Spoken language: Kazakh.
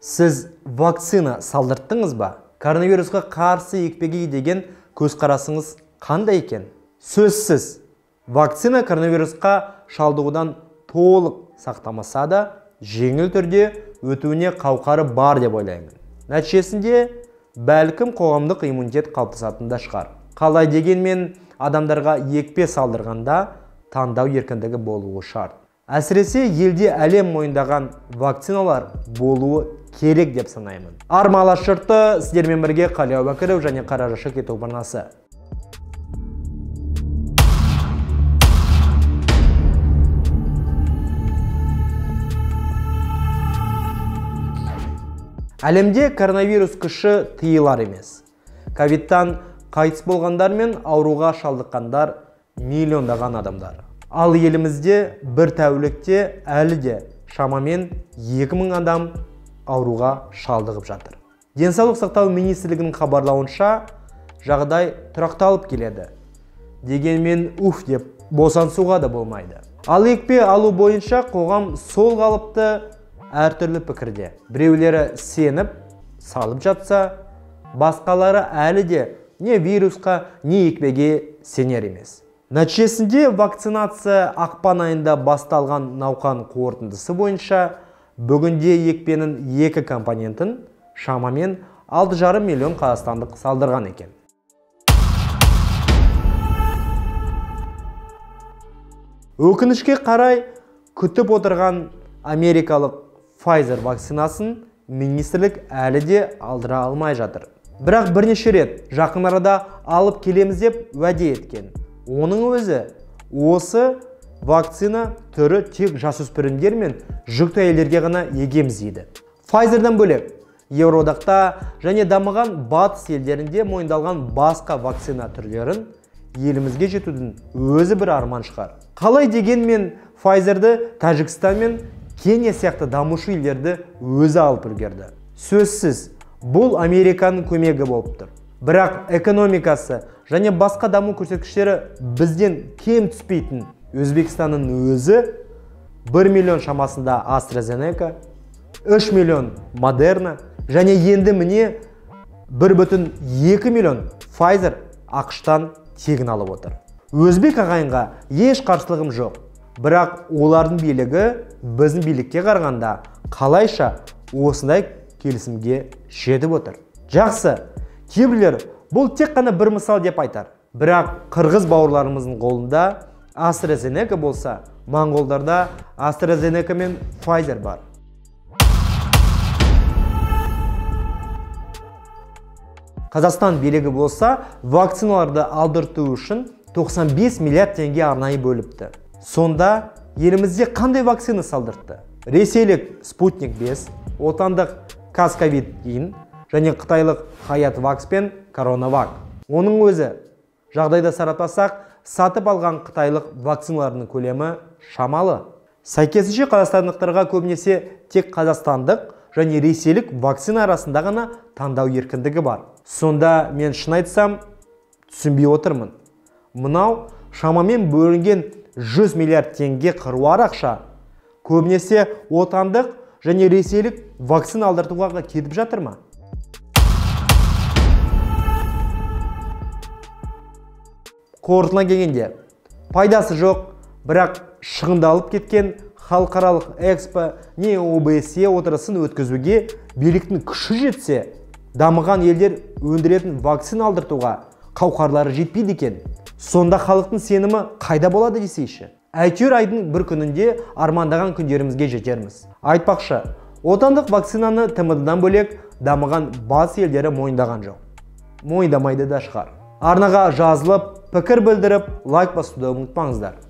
Сіз вакцина салдырттыңыз ба? Коронавирусқа қарсы екпеге деген көзқарасыңыз қандай екен? Сөзсіз, вакцина коронавирусқа шалдығудан толық сақтамаса да, жеңіл түрде өтуіне қауқары бар деп ойлаймын. Нәтижесінде, бәлкім қоғамдық иммунитет қалыптасатын да шығар. Қалай дегенмен, адамдарға екпе салдырғанда таңдау еркіндігі болуы шарт. Әсіресе елде әлем мойындаған вакциналар болуы керек деп санаймын. Арма Алаш жұрты, сіздермен бірге Қали Әубәкіров және Қара Жәшік YouTube арнасы. Әлемде коронавирус күші тыйылар емес. Ковидтан қайтыс болғандар мен ауруға шалдыққандар миллиондаған адамдар. Ал елімізде бір тәулікте әлі де шамамен 2000 адам ауруға шалдығып жатыр. Денсаулық сақтау министрлігінің хабарлауынша, жағдай тұрақталып келеді. Дегенмен уф деп босансуға да болмайды. Ал екпе алу бойынша қоғам сол қалыпты әртүрлі пікірде. Біреулері сеніп, салып жатса, басқалары әлі де не вирусқа, не екпеге сенер емес. Нәтижесінде вакцинация ақпан айында басталған науқан қорытындысы бойынша бүгінде екпенің екі компонентін шамамен 6,5 миллион қазақстандық салдырған екен. Өкінішке қарай, күтіп отырған америкалық Pfizer вакцинасын министрлік әлі де алдыра алмай жатыр. Бірақ бірнеше рет жақын арада алып келеміз деп уәде еткен. Оның өзі осы вакцина түрі тек жасөспірімдер мен жүкті әйелдерге ғана егеміз дейді. Pfizer'дан бөлек, Еуроодақта және дамыған батыс елдерінде мойындалған басқа вакцина түрлерін елімізге жетудің өзі бір арман шығар. Қалай дегенмен Pfizer'ді Тәжікстан мен Кения сияқты дамушы елдерді өзі алып үлгерді. Сөзсіз, бұл Американың көмегі болып тұр. Бірақ экономикасы және басқа даму көрсеткіштері бізден кем түспейтін Өзбекстанның өзі 1 миллион шамасында AstraZeneca, 3 миллион Moderna және енді міне 1,2 миллион Pfizer ақштан тегін алып отыр. Өзбек ағайынға еш қарсылығым жоқ. Бірақ олардың билігі біздің билікке қарағанда қалайша осындай келісімге жетіп отыр. Жақсы, кейбіреулер бұл тек қана бір мысал деп айтар. Бірақ қырғыз бауырларымыздың қолында AstraZeneca болса, моңғолдарда AstraZeneca мен Pfizer бар. Қазақстан билігі болса, вакциналарды алдырту үшін 95 миллиард теңге арнайы бөліпті. Сонда елімізде қандай вакцина салдыртты? Ресейлік Спутник 5, отандық Казковид-ин және қытайлық Хаят Вакс пен Коронавак. Оның өзі, жағдайды сараптасақ, сатып алған қытайлық вакциналарының көлемі шамалы. Сәйкесінше қазақстандықтарға көбінесе тек қазақстандық және ресейлік вакцина арасында ғана таңдау еркіндігі бар. Сонда мен шын айтсам, түсінбей отырмын. Мынау шамамен бөлінген 100 миллиард теңге қыруар ақша көбінесе отандық және ресейлік вакцина алдыртуға кетіп жатыр ма? Қорытындылай келгенде, пайдасы жоқ, бірақ шығындалып кеткен халықаралық экспо не ОБСЕ отырысын өткізуге биліктің күші жетсе, дамыған елдер өндіретін вакцина алдыртуға қауқарлары жетпейді екен. Сонда халықтың сенімі қайда болады десейші? Әйтеуір айдың бір күнінде армандаған күндерімізге жетерміз. Айтпақшы, отандық вакцинаны ТМД-дан бөлек дамыған батыс елдері мойындаған жоқ. Мойындамайды да шығар. Арнаға жазылып, пікір білдіріп, лайк басуды ұмытпаңыздар.